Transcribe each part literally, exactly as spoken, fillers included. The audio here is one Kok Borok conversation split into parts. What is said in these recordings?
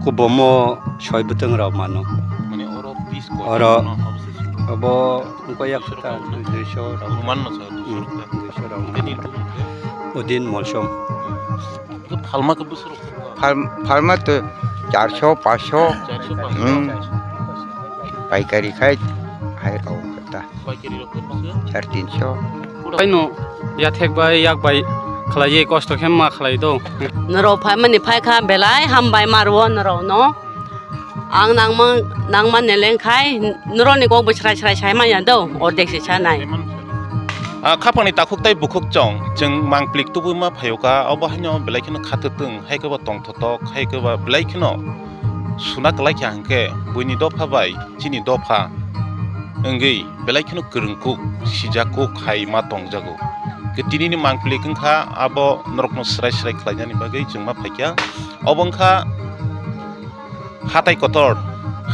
Kubomo soi bwtwng rok mano. Mane oro piece koi Oro mano, abo se sung. Abo wngkha yak ta duiso rok. Anuman no sa Hmm, duiso rok. Duiso rok. Tini tu Udin Molsom. Ke phalma ke busur. Phal-, phalma to charso, paso. Charso, paso. Hmm. Paikari khai hai rok ta. Paikari rok ke busur. Sar tinso. Aino yathek bai yak bai khlaiwi kosto khe ma khlai do. Norok phaimani phaikha belai hambai marwo norokno. Ang nangma nangma neleng khai norokni kok bai srai srai sai manya do, ordek se sanai. Ah, khapangni takhuk tei bukhuk chong, chwng mangplik tubui ma phaio ka, obo haino belai kheno khathwtwng, hai khe bo tongthotok, hai khe bo belai kheno suna kwlai kha hwnkhe buini dopha bai chini dopha wngwi belai kheno kwrwngkuk, sijakuk hai ma tongjago. Khe tinini mangplik wngkha abo norokno srai srai khlainani bagwi chwng ma phaikha. Obo wngkha Hatai Kotor,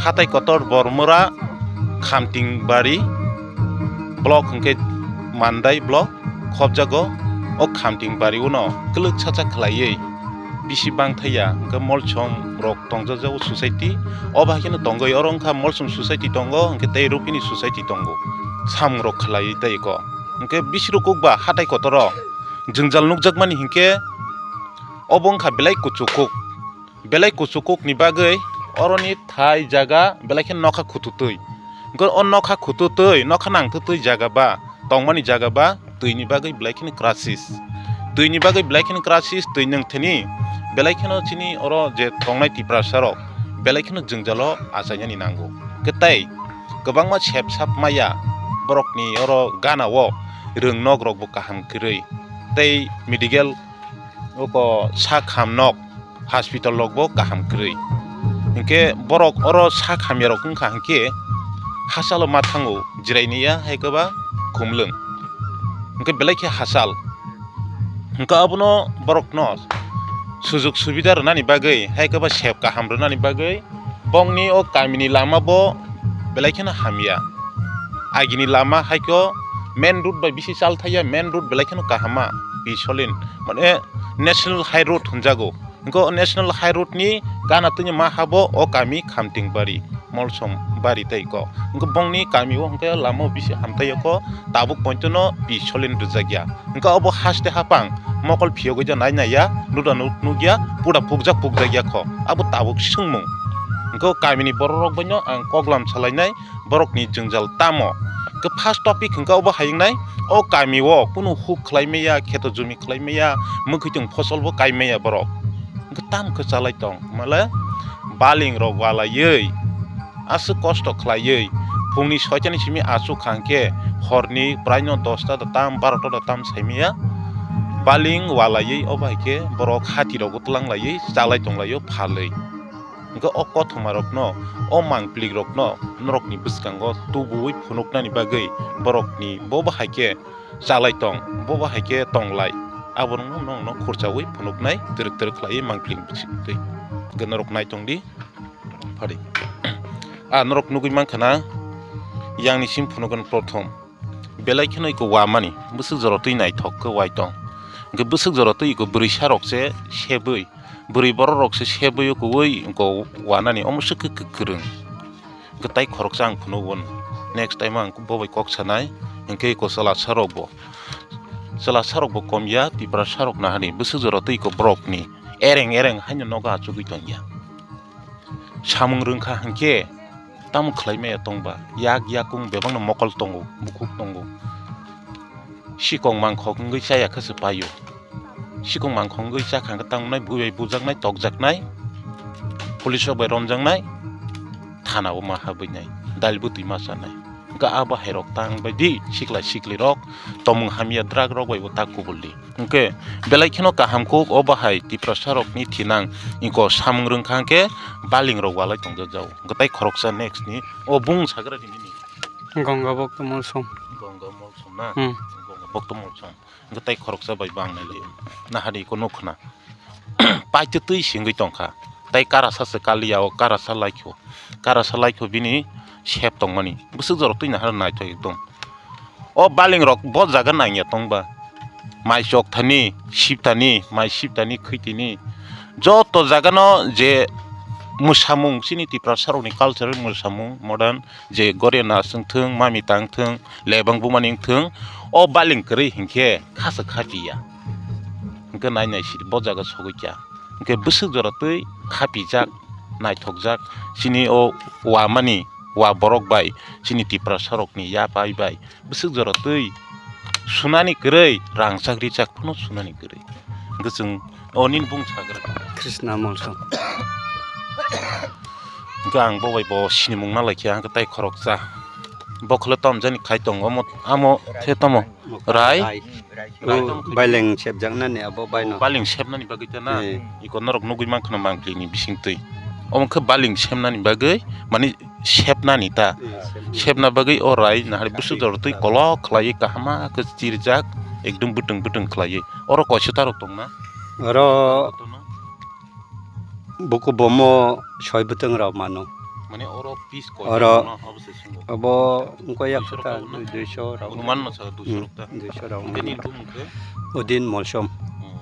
Hatai Kotor Bormura Khamtingbari block hwnkhe Mandai block khopjago. O Khamtingbari uno kwlwk sacha khlaiwi bisi bangthaya hwnkhe Molsom rok tongjago society. Obo hai kheno tongwi oro wngkha Molsom society tongo, hwnkhe tei Rupini society tongo. Samung rok khlaiwi tei ko hwnkhe bisi rukuk ba Hatai Kotoro jwngjal nukjakmani hinkhe obo wngkha belai kuchukuk. Belai kuchukuk ni bagwi oroni thai jaga belai khe nokha khututwi. Hwnkhe o nokha khututwi, nokha nangtutwi jaga ba, tongmani jaga ba, twini bagwi belai kheno crisis. Twini bagwi belai kheno crisis, twi nwng thani belai kheno chini oro je tongnai Tiprasa rok belai kheno jwngjalo achainani nango. Hwnkhe tei kwbangma sep sap maya borokni oro gana o rwng nok rok bo kaham kwrwi tei medical oko sak ham nok hospital rok bo kaham kwrwi. Hinkhe borok oro sak hamya rok wngkha hinkhe hachalo ma thango jiraini ya hai khe ba khumlwng. Hinkhe belai khe hachal. Hinkhe abono borokno sujug subida rwnani bagwi hai khe ba sep kaham rwnani bagwi bongni o kamini lama bo belai kheno hamya. Agini lama hai khe main road bai bisi chal thaya, main road belai kheno kahama, bisolin, mane national high road hwnjago. Hwnkhe o national high road ni gana twi ma ha bo o kami Khamtingbari, Molsom bari tei ko. Hwnkhe bongni kami o hwnkhe lama o bisi hamthai o ko tabuk poito no bisolin rwjak ya. Hwnkhe obo haste hapang mokol phiyogwi ja nai nai ya, nuda nuk nuk ya, pura pukjak pukjak ya kho. Abo tabuk swngmung. Hwnkhe o kamini borok rok bai no ang koklam salainai, borokni jwngjal tamo? Hwnkhe first topic hwnkhe obo hai wngnai, o kami o kunu huk khlai maya, kheto jumi khlai maya, mwkhwitwng fosol bo kai maya borok. Hwnkhe tamo khe chalai tong? Male baling rok walaiwi, aswk kosto khlaiwi, phungni soitani simi achuk kha hwnkhe horni praino dosta da tam, barota da tam sai maya, baling walaiwi obo hai khe borok hati rogo twlang laiwi chalai tong laio phalwi. Hwnkhe o kothoma rokno, o mangplik rokno norokni bwskango tubuwi phunuknani bagwi borokni bobo hai khe chalai tong, bobo hai khe tonglai, aborokno nokno khurchawi phunuknai twrwk twrwk khlaiwi mangplik bisingtwi. Hwnkhe norok nai tongdi phari. A norok nugwi mankha na, yangni sim phunukgwn prothom. Belai kheno iko wamani, bwswk jora twi naithok khe wai tong. Hwnkhe bwswk jora twi iko bwrwi sarok se sebwi, bwrwi borok rok se sebwi o kuwi iko wanani omo swk khe kwrwng. Hwnkhe tai khoroksa ang phunukgo, next time ang bo bai kok sanai, hwnkhe iko chwla sarok bo, chwla sarok bo kom ya, Tiprasa rok nahani bwswk jora twi iko borok ni ereng ereng haino nogo achugwi tong ya. Samung rwngkha hwnkhe tamo khlai maya tongba, yak yakung bebakno mokol tongo, bukhuk tongo. Sikong mangkhok wngwi chaya khe se paio. Sikong mangkhok wngwi chakha hwnkhe tangnai, bui bai bujaknai, tokjaknai, police rok bai romjaknai, thana o ma habwinai, dal bwtwi ma chanai. Hwnkhe a bahai rok tang bai di, sikla sikli rok, tomung hamya drug rok bai bo ta kubul di. Hwnkhe belai kheno kaham kuk o bahai Tiprasa rokni thinang iko samung rwngkha hwnkhe baling rok walai tongjak jao. Hwnkhe tai khoroksa next ni o bung sagra di nini. Gongga bokto molsom. Gongga molsom na? Hmm. Gongga bokto molsom. Hwnkhe tai khoroksa bai bang nai lai. Nahari iko nuk khna. Paitwi twi singwi tongkha. Tai karasa se kaliya o karasa laikho. Karasa laikho bini sep tongmani. Bwswk jorok twi nahar naithok ekdom. O baling rok bo jaga nangya tongba. Mai chok thani, sip thani, mai sip thani, khwi tini. Joto jaga no je mwsamung, chini Tiprasa rokni cultural mwsamung modern, je goria nas wng thung, mami tang thung, lebang bumani wng thung, o baling kwrwi hinkhe khaswk khapiya. Hinkhe nai nai sidi bo jaga sogwi kha. Hinkhe bwswk jora twi khapijak, naithokjak, chini o wamani, wa borok bai, chini Tiprasa rokni yaphai bai, bwswk jora twi sunani kwrwi, rang chak ri chak phano sunani kwrwi. Hinkhe chwng o nini bung sagra. Krishna Molsom. Hinkhe ang bo bai bo sinimung na laikha, hinkhe tai khoroksa. Bo khwlai tamo jani khai tongo, omo, amo khe tamo. Rai? Rai. O, baileng sepjaknani abo baino. Baling sepnani bagwi ta na? Eh. Iko norok nugwi mankha na mangpili ni bising twi. Omo khe baling sepnani bagwi, mani sepnani ta. Eh, sepnani. Sepna bagwi o rai nahari busu jor twi kolok khlaiwi kahama khe chirjak, ekdum bwtwng bwtwng khlaiwi. Oro koiso ta rok tong na? Oro Kotono? Buku bomo soi bwtwng rok mano. Mane oro piece koi Oro rok no, abo se sungo. Abo wngkha yak Duiso rok ta, rok no? Duiso rok. Anuman no sa duiso rok ta. Hmm, duiso rok. Hingke ni bumung khe? Odin Molsom. Oh.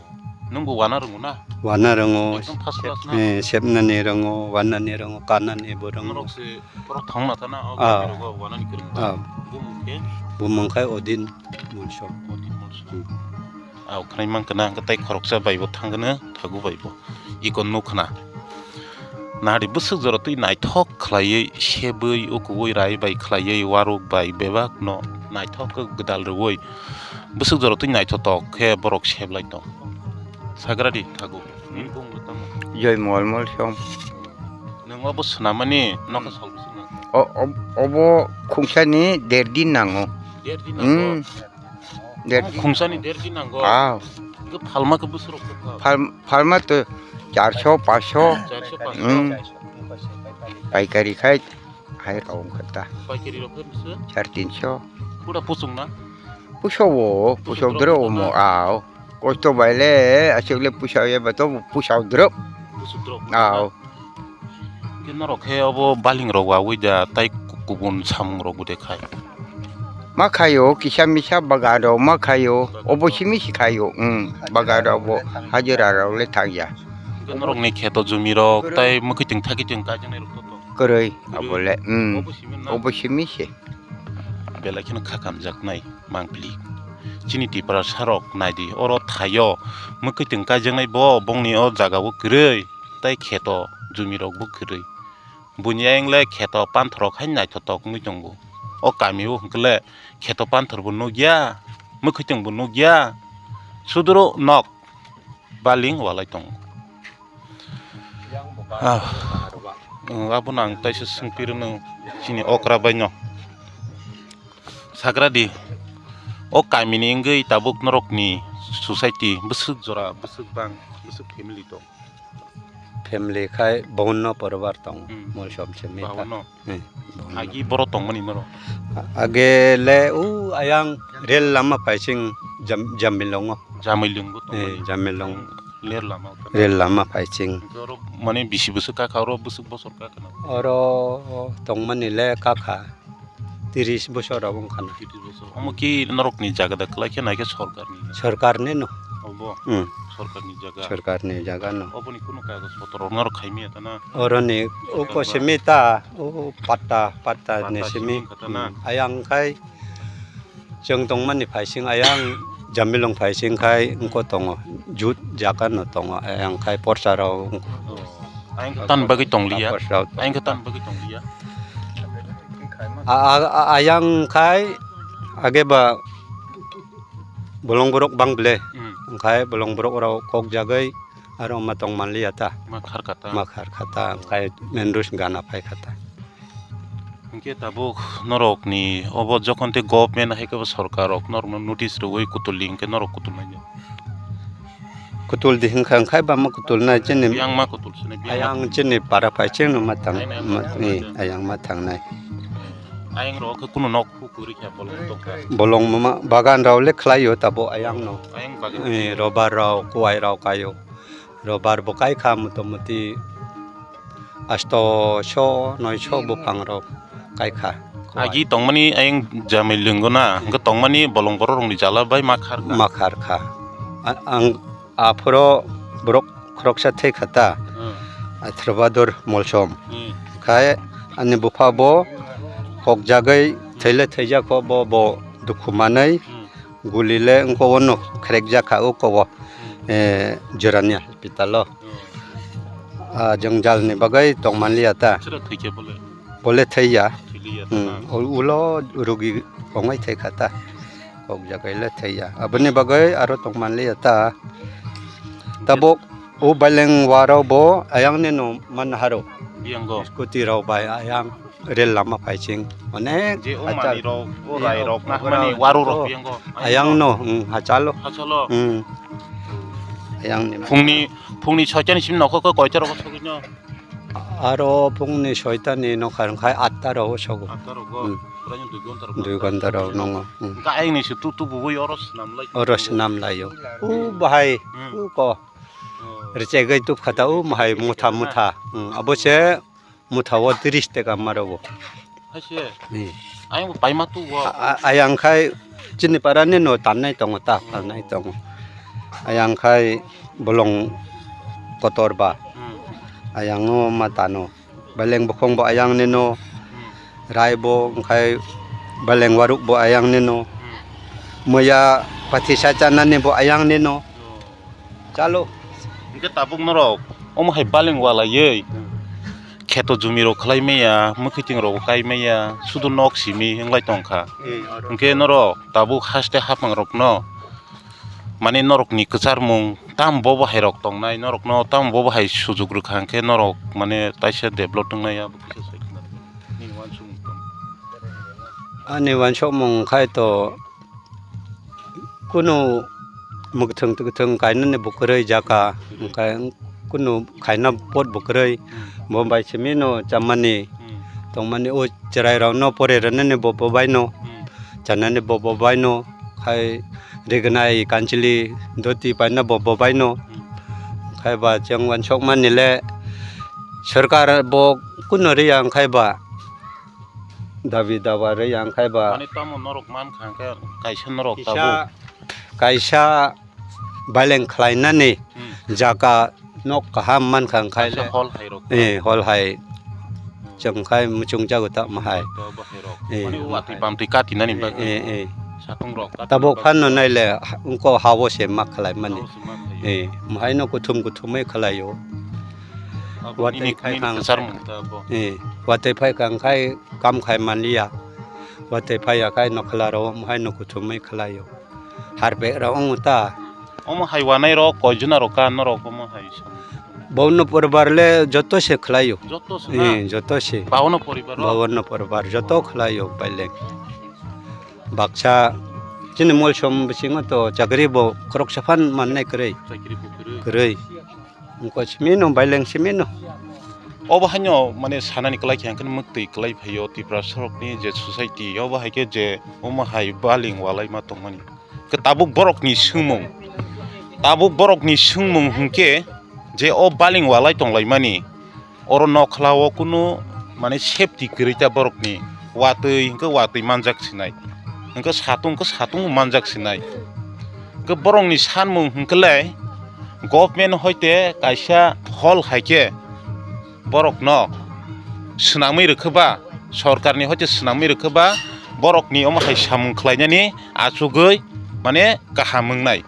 Nwng bo wana rwngo na? Wana rwngo. Ekdom first class na? Eh, sepnani rwngo, wanani rwngo, kanani bo rwngo. Norok se borok thang na ta na, o Ah. Rogo wanani kwrwng ba. Ah. Bumung khe? Bumung khai Odin Molsom. Odin Molsom. Hmm. Au khnai mankha na, hwnkhe tei khoroksa bai bo thangkhe thagu bai bo iko nukhna. Nahari bwswk jora twi naithok khlaiwi sebwi, ukuwi rai bai khlaiwi, waruk bai bebak no naithok khe gwdal rwui bwswk jora twi naithotok khe borok seblai tong. Sagradi thagu. Nini bumung bo tamo? Joy Mol Molsom. Nwng obo swnamani nokha Hmm. sal bwswk nang? O, o, obo khungsani der din nango. Der din nango? Hmm. Der Omo khungsani der din nango? Ah. Hwnkhe phalma khe bwswk rok khe pha? Phal-, phalma to charso, paso. Charso, paso. Hmm. Paikari khai hai rok wngkha ta. Paikari rok khe bwswk? Sar tinso. Pura puchung na? Puso wo, puso Puso dro drop omo na? Ao. Kosto bai le, aswk le pusa ya ba to pusa drop. Puso drop. Ao. Khe norok khe obo baling rok wawi da, tai ku-, kubun samung rok bo de khai? Ma khaio, kisa misa bagan rok ma khaio, obo simi si khaio, um, bagan rok bo hajira rok le thang ya. Khe norok ni kheto jumi rok tai mwkhwtwng thakitwng kaijaknai rok to to. Kwrwi, Kwrwi. Abo le, um, Obo simi na? Obo simi se. Belai kheno kha kamjaknai mangpili. Chini Tiprasa rok nai di, oro thaio mwkhwtwng kaijaknai bo, bongni o jaga o kwrwi. Tai kheto jumi rok bo kwrwi. Buini ayang le kheto panthor rok hai naithotok wngwi tongo. O kami o hwnkhe le kheto panthor bo nukya, mwkhwtwng bo nukya, suduro nok baling walai tongo. Ah, oh, abono ang taisa swngpirino chini okra baino. Sagradi, o kamini wngwi tabuk norokni society bwswk jora, bwswk bang, bwswk family tong? Family khai bawanno poribar tong, Hmm. Molsom se mita. Bawanno? Hmm, bawanno. Agi borok tongmani norok? A-, age le u ayang rel lama paising Jam-, Jamilongo. Jamilongo Eh, tongmani? Jamilong. Hmm, rel lama tong. Rel lama paising. Hingke oro mane bisi bwswk kakha, oro bwswk bosor kakha na? Oro tongmani le kakha. Tiris bosor rok wngkha na. Tiris bosor. Omo ki norokni jaga da kwlai khe naikhe sorkarni? Sorkarni no. Obo? Hmm. Sorkarni jaga. Sorkarni jaga no. Oboni kunu kagoj potro norok khaimya ta na? Oroni o Sorkar ba? Kosimi ta, o patta, patta Patta ni simi simi. Wngkha ta na? Hmm. Ayang khai chwng tongmani phaising ayang Jamilong phaising khai wngko tongo. Jut jaga no tongo. Ayang khai porsa rok Oh. Ayang tan bagwi tongliya. Porsa rok. Ayang tan bagwi tongliya. A, a, a, ayang khai age ba bolong borok bang ble. Hmm. Wngkhai bolong borok rok kok jagwi aro ma tong manliya ta. Ma khar kha ta. Ma khar kha ta. Wngkhai main road gana phai kha ta. Hingke tabuk norokni obo jokhon tei government hai khe bo sorkar rok norokno notice rwui kutul di hingke norok kutul nai. Kutul di hingkha wngkhai bama kutul nai chini. Biyang ma kutul sini, biyang ma Ayang kutul. Chini para phai chini ma tang, Ayang ma, ma, tang eh, nai. Ayang ma thangnai. Ayang rok khe kunu nok Pukhuri khe bolong tongkha. Bolong mama bagan rok le khlaio tabo ayang no. Ayang bagan. Eh, robar rok, kuwai rok kaio. Robar bo kai kha motamoti asto so, noi so buphang rok kai kha. Kuwai. Agi tongmani ayang jamai lwngno na, hwnkhe tongmani bolong borok rokni jala bai ma khar kha. Ma khar kha. A-, ang aphuru borok khoroksa thwi kha ta. Hmm. Athrobadur Molsom. Hmm. Khai ani bupha bo kok jagwi thwile thwijak kho bo, bo dukhu manwi Hmm. guli le wngkha ono khrek jak kha o kobo, Hmm. eh, Jorani hospital o. Hmm. Ah, jwngjal ni bagwi tong manliya ta. Chwra thwikhe bole? Bole thwiya. Thwiliya ta Hmm. na? O ulo rugi ongwi thwi kha ta. Kok jagwi le thwiya. Aboni bagwi aro tong manliya ta. Tabuk o baileng warok bo ayang ni no man haro. Biyango. Scooty rok bai ayang rel lama phaising. Onek Je o hachal. Mani rok, o Eh, rai rok, o na rok mani waru rok to biyango. Ayang no, hmm, hachalo. Hachalo. Hmm. Ayang ni. Phungni, phungni soita ni sim nokho ko koita rok sogwi no? Aro phungni soita ni nokha rwng khai atta rok sogo. Atta rok go. Hmm. Pura ni dui gonta rok. Dui gonta rok nongo. Hmm. Ga ayang ni se tu tu bubui oro swnam lai. Oro swnam lai o. U bahai, Hmm. u ko. Oh. Rechegwi tubkha ta, o mohai motha, motha. Hmm, abo se motha o tris taka ma rwo. Hai se? Hmm. Ayang bo paima tu o. A-, a-, ayang khai chini para ni no tannai tongo ta, phalnai tongo. Ayang khai bolong kotor ba. Hmm. Ayang o ma tano. Baileng bukhung bo ayang ni no. Hmm. Rai bo khai baileng waruk bo ayang ni no. Hmm. Moya pathi sa chanani bo ayang ni no. Oh. Chalo. Hingke tabuk norok omo hai baling walaiwi kheto jumi rok khlai maya, mwkhwiting rok kai maya, sudu nok simi wnglai tongkha. Eh, oro. Hingke norok tabuk haste haphang rokno mane norokni kwcharmung tam bobo hai rok tongnai, norokno tam bobo hai sujuk rwkha hingke norok mane taisa develop wngnai abo kisa sai khna nini wansukmung tong. Ani wansukmung khai to kunu mwthwng twthwng kainani bo kwrwi jaka, hwnkhe kunu khaina pot bo kwrwi, Hmm. bo bai simi no chamani, Hmm. tongmani o chwrai rok no pore rwnani bo bo bai no, Hmm. chanani bo bo bai no, khai rignai kanchili doti paina bo bo bai no, Hmm. khai ba chwng wansok mani le sorkar bo kunu riya khai ba. Dabi dawa rwi ang khai ba. Mane tamo norok mankha hwnkhe kaisa norok Kisa, tabuk. Kaisa baileng khlainani Hmm. jaga nok kaham mankha hwnkhe Kaisa le. Hol hai rok. Eh, hol hai. Chwng khai muchung jago ta mahai. To bo hai rok. Eh, Mane o watwi mahai. Bamtwi katinani Eh, bagwi. Eh, eh. Satung rok. Tabuk phanno naile ha-, wngko hawo se mak khlai mani. Hawo se mak khlai. Eh, mahaino kuthum kuthumwi khlaio. Abo Watwi nini, khai nini khang. Kwchar mung ta bo. Eh, watwi phai khang khai kam khai manliya. Watwi phaiya khai nokhla rok omo hai no kuthumwi khlaio. Harpek rok wngo ta. Omo hai wanai rok koi jona rok ka norok omo hai sam. Bono poribar le joto se khlaio. Joto se na? Eh, joto se. Bawono poribar rok? Bawono poribar joto khlaio baileng. Baksa chini molsom bisingo to chakri bo khoroksa phan mannai kwrwi. Chakri bo kwrwi. Kwrwi. Wngkha simi no, baileng simi no. Obo haino mane sanani kwlai khe hwnkhe mwktwi kwlai phaio Tiprasa rokni je society, obo hai khe je omo hai baling walai ma tongmani. Khe tabuk borokni swngmung, tabuk borokni swngmung hwnkhe je o baling walai tonglaimani, oro nokhla o kunu mane safety kwrwi ta borokni, watwi hwnkhe watwi manjak sinai, hwnkhe satung hwnkhe satung manjak sinai. Hwnkhe borokni sanmung hwnkhe le government hoite kaisa hol hai khe borokno swnamwi rwkhe ba, sorkarni hoite swnamwi rwkhe ba, borokni omo hai samung khlainani achugwi mane kaham wngnai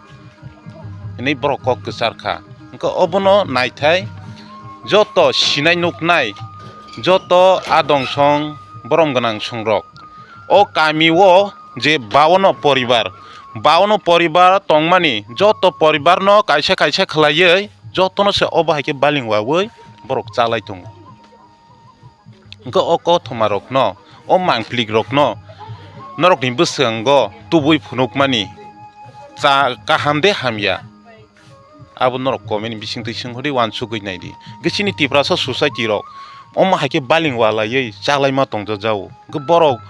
hinwi borok kok kwchar kha. Hwnkhe obono naithai joto sinai nuknai, joto adong song borom gwnang songrok o kami o je bawono poribar, bawono poribar tongmani joto poribarno kaisa kaisa khlaiwi jotono se obo hai khe baling wawi borok chalai tongo. Hwnkhe o kothoma rokno, o mangplik rokno norokni bwskango tubui phunukmani cha kaham de hamya? Abo norok comment ni bisingtwi swng hodi uansugwi naidi. Hwnkhe chini Tiprasa society rok omo hai khe baling walaiwi chalaima tongjajago. Hwnkhe borok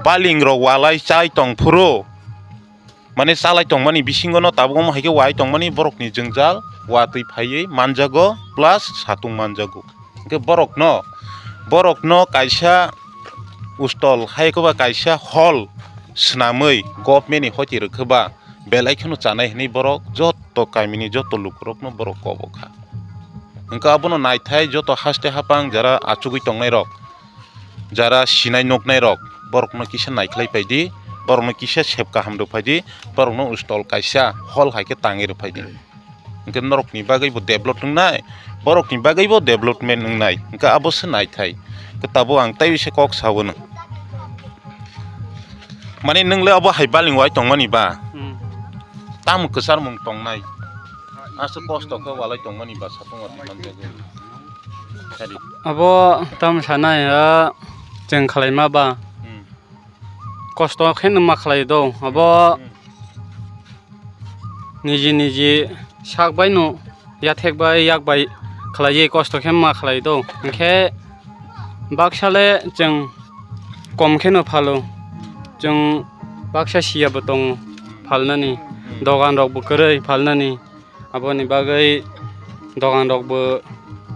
baling rok walai chai tong phuru, mane chalai tongmani bisingo no tabuk omo hai khe wai tongmani borokni jwngjal watwi phaiwi manjago plus satung manjago. Hwnkhe borokno, borokno kaisa ustol hai khe ba kaisa hol swnamwi government ni hoite rwkhe ba belai kheno chanai hinwi borok joto kamini joto lukurokno borok kobo kha. Hwnkhe abono naithai joto haste hapang jara achugwi tongnai rok, jara sinai nuknai rok, borokno kisa naikhlai phaidi, borokno kisa sep kaham rw phaidi, borokno stall kaisa hall hai khe tangwi rw phaidi. Hwnkhe norokni bagwi bo develop wngnai, borokni bagwi bo development wngnai, hwnkhe abo se naithai. Hwnkhe tabuk ang tei se kok saono. Mane nwng le abo hai baling wai tongmani ba? Hmm. Tamo kwcharmung tongnai? Aswk kosto khe walai tongmani ba satung o tongmani bagwi? Sadi. Abo tamo sanai, ah, chwng khlaima ba? Hmm. Kosto khe nw ma khlai do. Abo Hmm. niji niji sak bai no yathek bai yak bai khlaiwi kosto khe ma khlai do. Hwnkhe baksa le chwng kom khe no phalo. Chwng baksa siya bo tongo phalnani. Dogan rok bo kwrwi phalnani. Aboni bagwi dogan rok bo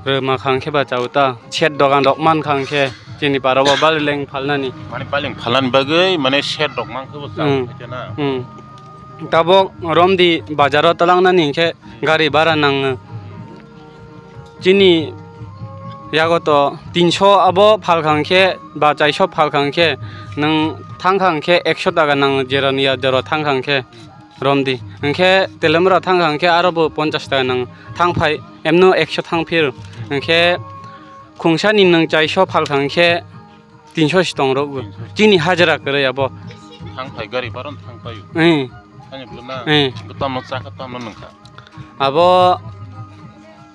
rwma kha hwnkhe ba chao ta. Set dogan rok man kha hwnkhe chini para o baleng phalnani. Mane baleng phalnani bagwi mane set rok man khe bo chao Hmm. khe na. Hmm. Tabok romdi bazaro talangnani hwnkhe gari bara nango. Chini yago to tinso abo phalkha hwnkhe ba chaiso phalkha hwnkhe nwng thangkha hwnkhe ekso taka nango, jeroni ya jero thangkha hwnkhe romdi. Hwnkhe telemra thangkha hwnkhe aro bo ponchas taka nango. Thangphai emno ekso thangphir. Hwnkhe khungsani nwng chaiso phalkha hwnkhe tinso si tong rok bo. Tinso. Chini hajra kwrwi abo. Thang phai gari baron thang phai. Hmm. Ani bwlwna. Hmm. Bwtamo chakha tamo nungkha. Abo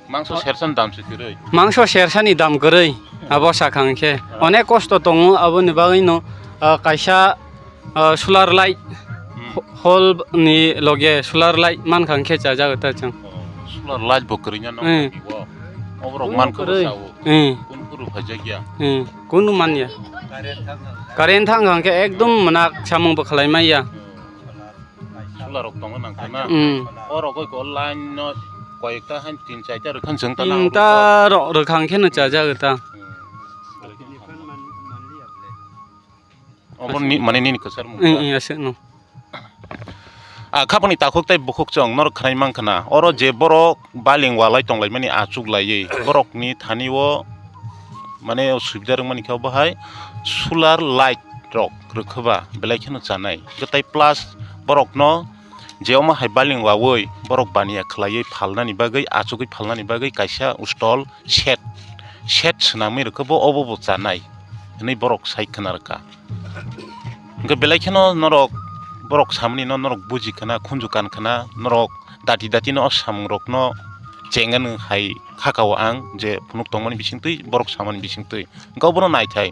mangso sersan dam se kwrwi. Mangso sersani dam kwrwi. Abo sakha hwnkhe. Ah. Onek kosto tongo aboni bagwi no, ah, kaisa, ah, solar light Hmm. ho-, hall ni loge solar light mankha hwnkhe chajak ta chwng. Oh, solar light bo kwrwi na nong Hmm. bo. Oborok Kunu mankha kwrwi. Bwsao. Hmm. Kun kuru phaijakya. Hmm. Kunu manya. Current thang hwnkhe ekdom mwnaksamung bo khlai maya. Solar rok tongo nang khe na. Hmm. O rogoi ko line no koyekta han tin chaita rwkhan chwng ta na. Tinta ro-, rwkha hwnkhe no chajak ta. Hmm. Obo ni, mane nini kwchar mung Hmm, ta. Hmm, aswk no. Ah, khapangni takhuk tei bukhuk chwng norok khnai mankha na. Oro je borok baling walai tonglaimani achuk laiwi, borokni thani o mane o subida rwngmani khe obo hai solar light rok rwkhe ba belai kheno chanai. Tei plus borokno je omo hai baling wawi borok baniya khlaiwi phalnani bagwi, achugwi phalnani bagwi kaisa stall shed, shed swnamwi rwkhe bo obo bo chanai hwnwi borok sai khna rwkha. Hwnkhe belai kheno norok borok samani no norok buji khna, khunju kan khna, norok dati dati no o samung rok no chengan hai khaka o ang je phunuk tongmani bisingtwi borok samani bisingtwi. Hwnkhe obono naithai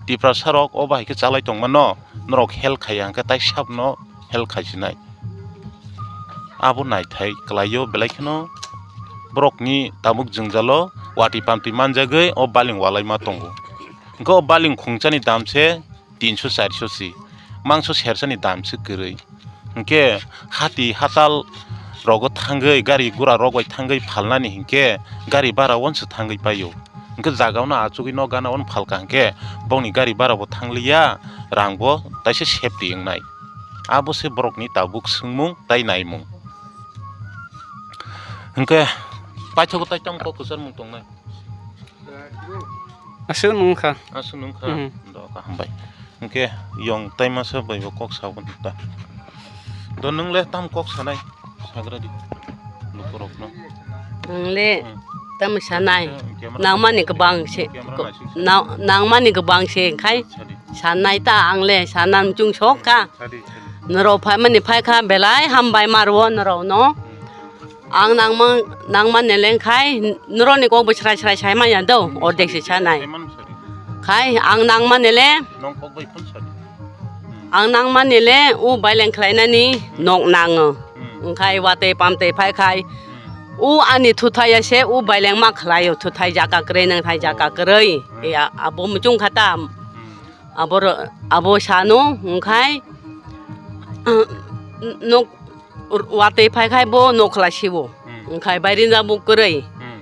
Tiprasa rok o bahai khe chalai tongmano norok help khaiya hwnkhe tai sabno help khaisinai. Abo naithai kwlaio belai kheno borokni tabuk jwngjalo watwi pamtwi manjagwi o baling walaima tongo. Hwnkhe o baling khungchani dam se tinso charso si, mangso sersani dam se kwrwi. Hwnkhe hati hachal rogo thangwi gari gura rok bai thangwi phalnani hinkhe gari bara wanse thangwi paio. Hwnkhe jaga no achugwi nok gana wano phalka hwnkhe bokni gari bara bo thangliya, rang bo taisa safety wngnai. Abo se borokni tabuk swngmung tai naimung. Hwnkhe paithago tai tamo kok kwcharmung tongnai? Aswk nungkha. Aswk nungkha. Mhm. Do ka hambai. Hwnkhe yong tai masa bai bo kok sago ta. Do nung le tam kok sanai? Sagra di. Lukurokno. Ang le Hmm. tam sanai. Camera Nangmani kwbang se. Camera naising. Nang-, nangmani kwbang se khai. Sadi. Sanai ta ang le sanan chung sok kha. Sadi, sadi. Norok phaimani phai kha belai hambai ma rwo norok no. Hmm. Ang nangma, nangmani le khai norok ni kok bo srai srai sai manya do, ordek se sanai. Sai man sadi. Khai ang nangmani le. Nong kok bai phun sadi. Hmm. Ang nangmani le u baileng khlainani nok nango. Hmm. Wngkhai watwi pamtwi phai khai. Hmm. U ani thuthai ya se u baileng ma khlaio, thuthai jaka kwrwi nang thai jaka kwrwi. Hmm. Ya abo muchung khata. Hmm. Abo ro-, abo sano wngkhai, nok watwi phai khai bo nok khlai sibo. Hmm. Wngkhai bairinda bo kwrwi. Hmm.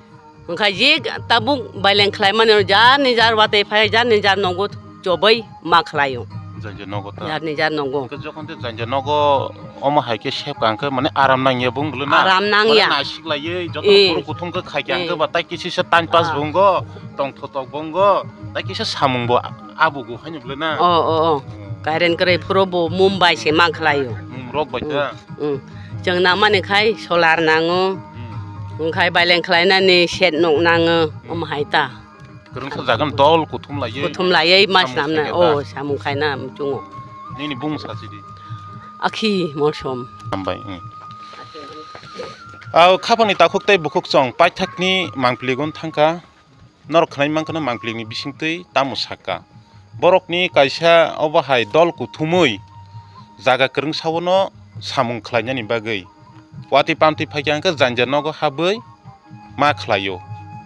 Wngkhai je tabuk baileng khlai mani jar ni jar watwi phai jar ni jar nogo chobwi ma khlaio. Janja nogo ta. Jarni jar nogo. Hwnkhe jokhon tei janja nogo omo hai khe sep ka hwnkhe mane aram nangya bung bwlwi na. Aram nangya. Mane naisik laiwi joto Eh. Kuru kuthum khe khai khe Eh. Hwnkhe ba tai kisa se time pass Ah. Bo wnggo, tongthotok bo wnggo, tai kisa samung bo abugo haino bwlwi na. Oh, oh, oh. Hmm. Current kwrwi phuru bo Mumbai se ma khlaio. Hmm, rok bai ta. Hmm. Chwng nangmani khai solar nango. Hmm. Wngkhai baileng khlainani set nok nango. Hmm. Omo hai ta. Kwrwngsa jagan dol kuthum laiwi. Kuthum laiwi mas samung namna. Khaina ta. Oh, samung khaina chungo. Nini bung sachidi. Akhi mosom. Hambai, hmm. Au khapangni takhuk tei bukhuk chwng paithakni mangpili gun thangkha. Norok khwnai mankha no mangpili ni bisingtwi tamo sakha. Borokni kaisa obo hai dol kuthumwi jaga kwrwngsa o no samung khlainani bagwi. Watwi pamtwi phaikha hwnkhe janja nogo habwi ma khlaio,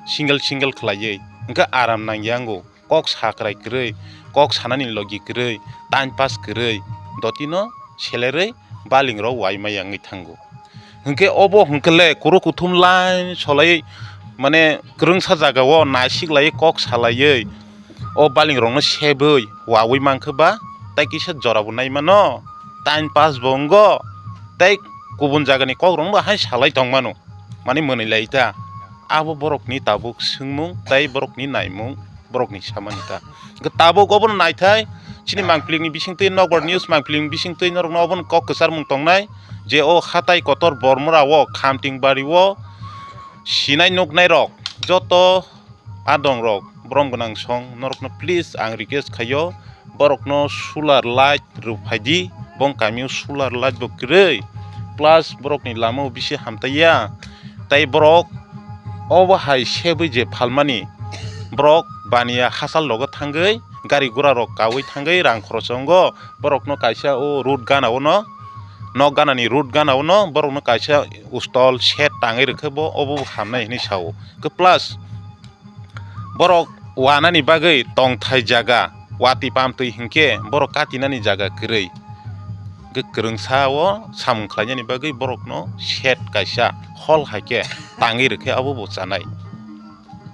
single single khlaiwi, hwnkhe aram nangya wngo, kok sakrai kwrwi, kok sanani logi kwrwi, time pass kwrwi, dotino selerwi balingrok uaimaya wngwi thango. Hwnkhe obo hwnkhe le kuru kuthum line solai mane kwrwngsa jagao naisik laiwi kok salaiwi o balingrokno sebwi uaui mankhe ba tei kisa jorabo naimano time pass bo wngo tei kubun jagani kokrokno bo hai salai tongmano mane mwnwi lai ta abo borokni tabuk swngmung tei borokni naimung borokni samani ta. Hwnkhe tabuk obono naithai chini mangpili ni bisingtwi nokbar news mangpili ni bisingtwi norokno obono kok kwcharmung tongnai je o hatai kotor Bormora o Khamting bari o sinai nuknai rok joto adong rok borom gwnang song norokno please ang request khaio borokno solar light rwphaidi bong kamio solar light bo kwrwi plus borokni lama o bisi hamtaiya tei borok obo hai sebwi je phalmani borok baniya hachal logo thangwi gari gura rok kaui thangwi rang khoroksa wngo borokno kaisa o road gana o no nok gana ni road gana o no borokno kaisa stall shed tangwi rwkhe bo obo hamnai hinwi sao khe plus borok wanani bagwi tongthai jaga watwi pamtwi hinkhe borok katinani jaga kwrwi. Hwnkhe kwrwngsa o samung khlainani bagwi borokno shed kaisa hall hai khe tangwi rwkhe abo bo chanai.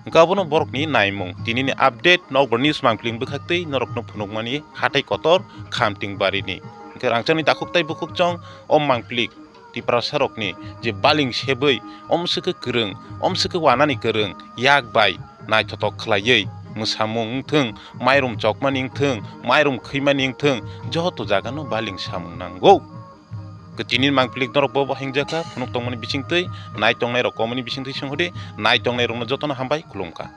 Hwnkhe abono borokni naimung tinini update nokbar news mangpili bwkhaktwi norokno phunukmani hatai kotor Khamting barini. Hwnkhe rangchakni takhuk tei bukhuk chwng o mangpili Tiprasarokni je baling sebwi omswkhe kwrwng, omswkhe wanani kwrwng, yak bai naithotok khlaiwi mwsamung wngthwng, mairum chokmani wngthwng, mairum khwimani wngthwng, joto jagano baling samung nango. Kwtini mangpili norok bo hingjak kha, phunuk tongmani bisingtwi, nai tongnai rok komani bisingtwi swnghodi, nai tongnai rokno jotono hambai khulumkha.